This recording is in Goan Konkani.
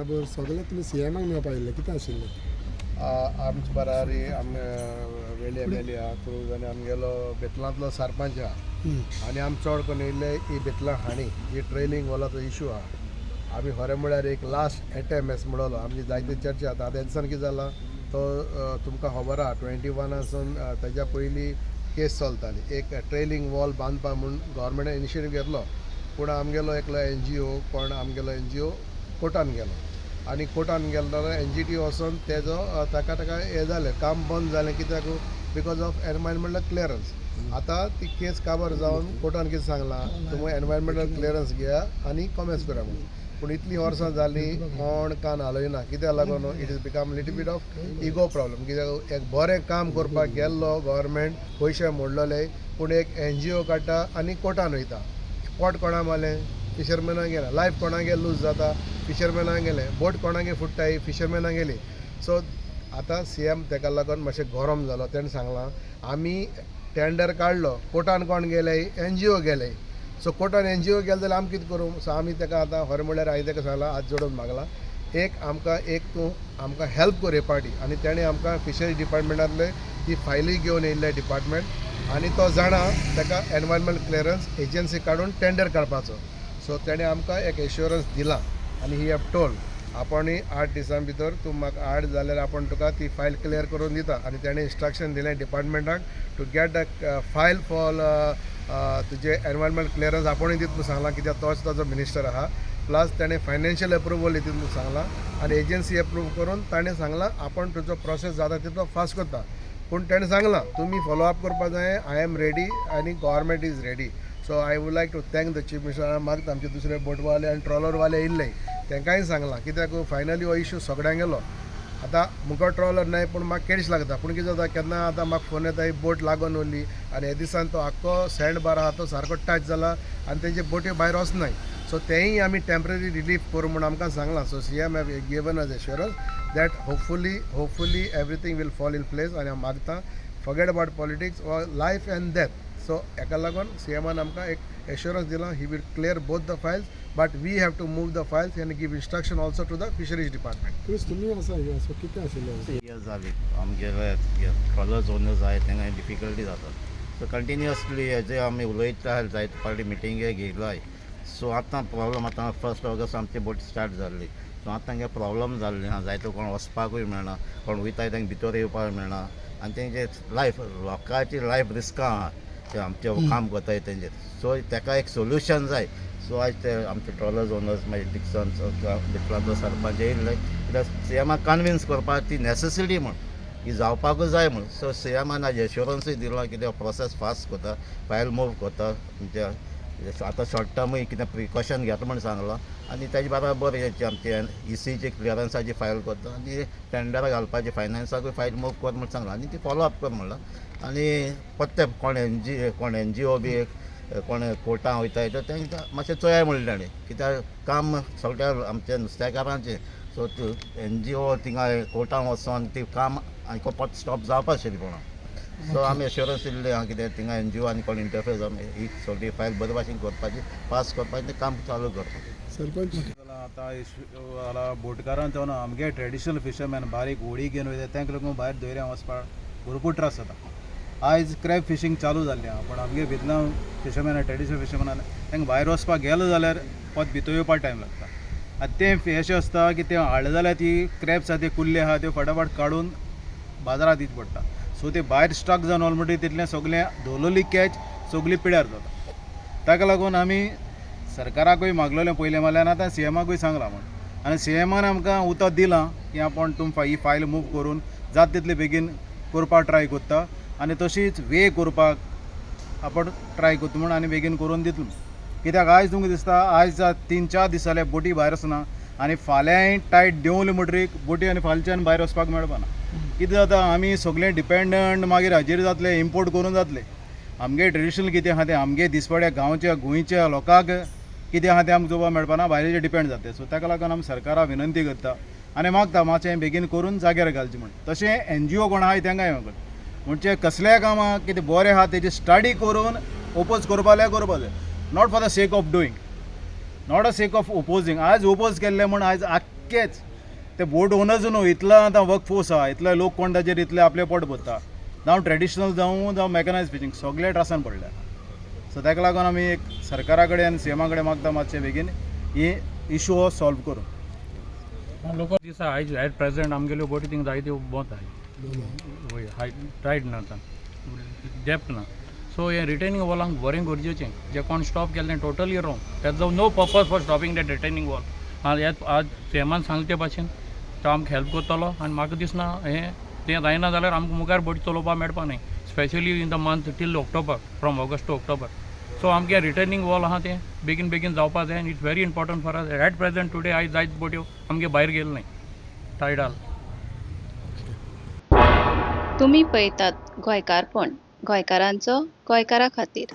बराबर सगळे तुमी सीएमाक मेळपा आयिल्ले, कितें आशिल्लें? आमचे बरारी आम वेली एमएलए आहा, क्रूज आनी आमगेलो बेतलांतलो सरपंच आहा आनी आम चड करून येयल्ले ही बेतलां हांणी ही ट्रेलिंग वॉलाचो इशू आहा. आमी खरें म्हळ्यार एक लास्ट एटेम्प म्हणलो, आमची जायती चर्चा आतां. आतां तेन्सान कितें जाला तो तुमकां खबर आहा, 21 आसून तेज्या पयलीं केस चलताली. एक ट्रेलिंग वॉल बांदपा म्हूण गव्हर्मेंटान इनिशिएटीव घेतलो, पूण आमगेलो एकलो एनजीओ कोण, आमगेलो एनजीओ कोर्टान गेलो आनी कोर्टान गेलो जाल्यार एनजीटी वचोन तेजो ताका हें जालें, काम बंद जालें. कित्याक? Because of environmental clearance. आतां ती केस काबर जावन कोर्टान कितें सांगलां, तुमी एनवायरमेंटल क्लियरन्स घेया आनी कॉमेन्स करा म्हणून. पूण इतलीं वर्सां जालीं, कोण कान हालयना. कित्याक लागून? It is become little bit of ego problem. कित्याक एक बरें काम करपाक गेल्लो गव्हर्मेंट, पयशे मोडलेले, पूण एक एनजीओ काडटा आनी कोर्टान वयता. पोट कोणा मारलें? फिशरमॅनाक गेलें. लायफ कोणागे लूज जाता? फिशरमॅनाक गेलें. बोट कोणागे फुट्टाय? फिशरमॅनाक गेली. सो आतां सीएम तेका लागून मातशें गरम जालो. तेणें सांगलां, आमी टेंडर काडलो, कोर्टान कोण गेले? एनजीओ गेले. सो कोर्टान एनजीओ गेले जाल्यार आमी कितें करूं? सो आमी तेका आतां खरें म्हणल्यार हांवें तेका सांगलां, हात जोडून मागलां, एक आमकां एक तूं आमकां हेल्प कर हे पार्टी. आनी तेणें आमकां फिशरी डिपार्टमेंटांतले ती फायली घेवन येयल्ले डिपार्टमेंट आनी तो जाणा ताका एनवायरमेंट क्लियरन्स एजन्सी काडून टेंडर काडपाचो. सो तेणें आमकां एक एश्योरन्स दिला आनी he have told, आपण 8 दिसां भितर तूं म्हाका हाड जाल्यार आपूण तुका ती फायल क्लियर करून दिता. आनी तेणें इन्स्ट्रक्शन दिलें डिपार्टमेंटाक to get the file for तुजें एनवायरमेंट क्लियरन्स आपूणय दित म्हूण सांगलां, कित्याक तोच ताजो मिनिस्टर आहा. प्लस तेणें फायनान्शियल एप्रुवल दित म्हूण सांगलां आनी एजन्सी एप्रूव करून ताणें सांगलां, आपूण तुजो प्रोसेस जाता तितलो फास्ट करता. पूण तेणें सांगलां, तुमी फॉलो अप करपा जाय, I am ready आनी government is ready. So I would like to thank the Chief Minister. मागता, आमचे दुसरे बोटवाले आनी ट्रॉलरवाले येयल्ले, तांकांय सांगलां, कित्याक फायनली हो इशू सगळ्यांक गेलो. आतां मुखार ट्रॉलर न्हय, पूण म्हाका केळीस लागता. पूण कितें जाता, केन्ना आतां म्हाका फोन येता, ही बोट लागून उरली आनी हे दिसान तो आख्खो सँड बार आहा तो सारको टच जाला आनी तेजे बोटी भायर वचनाय. सो तेंय आमी टेंपररी रिलीफ करूं म्हूण आमकां सांगलां. So CM have given us assurance that hopefully everything will fall in place. आनी हांव मागता, forget about politics or life and death. So हेका लागून सीएमान आमकां एक एश्योरन्स दिलां, he will clear both the files, but we have to move the files and give instruction also to the fisheries department. Cruise, तुमी आसा हिंगा, सो कितें आशिल्लें? इयर्स जाली, आमगेले ट्रॉलर्स ओनर्स आहाय, तांकां डिफिकल्टी जाता. सो कंटिन्युअसली हेजे आमी उलयता, जायते फावटी मिटिंगे घेयलाय. सो आतां प्रॉब्लम, आतां 1 ऑगस्ट आमची बोट स्टार्ट जाल्ली. सो आतां तांगे प्रॉब्लम जाल्ली आहा. जायतो कोण वचपाकूय मेळना, कोण वयताय तांकां भितर येवपाक मेळना आनी तेंचे लायफ, लोकांची लायफ रिस्का आहा ते आमचे काम करताय तेंचेर. सो ताका एक सोल्युशन जाय. सो आयज ते आमचे ट्रॉलर्स ओनर्स, मागीर डिक्सन बिटलांचो सरपंच येयल्ले, कित्याक सीएमाक कन्विन्स करपाक ती नॅसेसिटी म्हूण, ही जावपाकूच जाय म्हूण. सो सीएमान आयज एश्योरन्सूय दिलां कितें प्रोसेस फास्ट करता, फायल मूव करता तुमच्या, आतां शॉर्ट टर्मूय कितें प्रिकॉशन घेता म्हूण सांगलां. आनी तेजे बराबर हेची आमची इसीची क्लियरन्साची फायल करता आनी टेंडरां घालपाची फायनान्साकूय फायल मूव कर म्हूण सांगलां आनी ती फॉलो अप कर म्हणलां. आनी पत्ते कोण एन जी कोण एनजीओ बी कोण कोर्टां वयताय तर तांकां मातशें चोया म्हणलें ताणें, कित्याक काम सगळ्या आमच्या नुस्तेकारांचें. सो एनजीओ थिंगा कोर्टान वचोन ती काम आनी परत स्टॉप जावपा शेरी. सो आमी एश्योरन्स दिल्लें आहा कितें थिंगा एनजीओ आनी कोण इंटरफेस जावन ही सगळी फायल बरे भाशेन करपाची, पास करपाची आनी काम चालू करपाचें. सरपंच. आतां इश्यू जाला बोटकारांचो न्हू, आमगे ट्रेडिशनल फिशरमॅन बारीक होडी घेवन वयता, तांकां लागून भायर दर्या वचपाक भरपूर त्रास जाता. आयज क्रॅब फिशींग चालू जाल्लें आहा, पूण आमगे भितरल्या फिशरमॅन, ट्रेडिशनल फिशरमॅन, तांकां भायर वचपाक गेलो जाल्यार परत भितर येवपाक टायम लागता. आनी तें अशें आसता की तें हाडलें जाल्यार ती क्रॅब्स आहा, ते कुल्ले आहा, त्यो फटाफट काडून बाजारांत दिवचे पडटा. सो ते भायर स्टक जावन वचले म्हणटकीर तितलें सगळें दवरलेली कॅच सगळी पिड्यार जाता. ताका लागून आमी सरकाराकूय मागलेलें पयलें मारल्यार आनी आतां सीएमाकूय सांगलां म्हूण. आनी सीएमान आमकां उतर दिलां की आपूण तुम ही फायल मूव करून जाता तितले बेगीन करपाक ट्राय करता आनी तशीच वे करपाक आपूण ट्राय करता म्हूण आनी बेगीन करून दितलो. कित्याक आयज तुमकां दिसता, आयज 3-4 दीस जाले बोटी भायर वचना आनी फाल्यांय टायट देंवली म्हणटरीर बोटी आनी फालच्यान भायर वचपाक मेळपाना. कितें जाता, आमी सगळे डिपेंडंट मागीर हाजेर जातले, इम्पोर्ट करून जातले. आमगे ट्रेडिशनल कितें आहा तें, आमगे दिसपड्या गांवच्या गोंयच्या लोकांक कितें आहा तें आमकां जोवपाक मेळपाना, भायले डिपेंड जातले. सो ताका लागून आमी सरकाराक विनंती करता आनी मागता, मातशें बेगीन करून जाग्यार घालचें म्हूण. तशें एनजीओ कोण आहाय तांकांय मागता, म्हणजे कसल्याय कामाक कितें बरें आहा तेजी स्टडी करून ओपोज करपा जाल्यार करपा जाय, not for the sake of doing, not a sake of opposing. आयज ओपोज केल्लें म्हूण आयज आख्खे सामकेच ते बोट ओनर्स न्हू, इतलो आतां वर्क फोर्स आहा, इतले लोक कोण ताजेर इतले आपले पोट भरता, जावं ट्रेडिशनल जावं जावं मॅकनायज फिशींग, सगळे त्रासान पडल्या. सो ताका लागून आमी एक सरकारा कडेन आनी सीएमा कडेन मागता मातशें बेगीन ही इशू हो सॉल्व करूं. लोक दिसा आयज एट प्रेझेंट आमगेल्यो बोटी थिंग जायत्यो बंद आहाय. वय हाय टायड ना, आतां डेप्थ ना. सो हें रिटेनिंग वॉलांक बरें गरजेचें. जे कोण स्टॉप केलें totally wrong. That no purpose for stopping that retaining wall. आनी आज सीएमान सांगले ते भाशेन तो आमकां हेल्प करतलो आनी म्हाका दिसना हें तें जायना जाल्यार आमकां मुखार बोटी चलोवपाक मेळपा न्हय, specially in the month till October, from August to October. So आमगे रिटर्निंग वॉल आहा तें बेगीन बेगीन जावपा जाय आनी it's very important for us at present today. आयज जायत बोट्यो आमगे भायर गेले न्हय टायडाल. तुमी पळयतात गोंयकारपण, गोंयकारांचो गोंयकारा खातीर.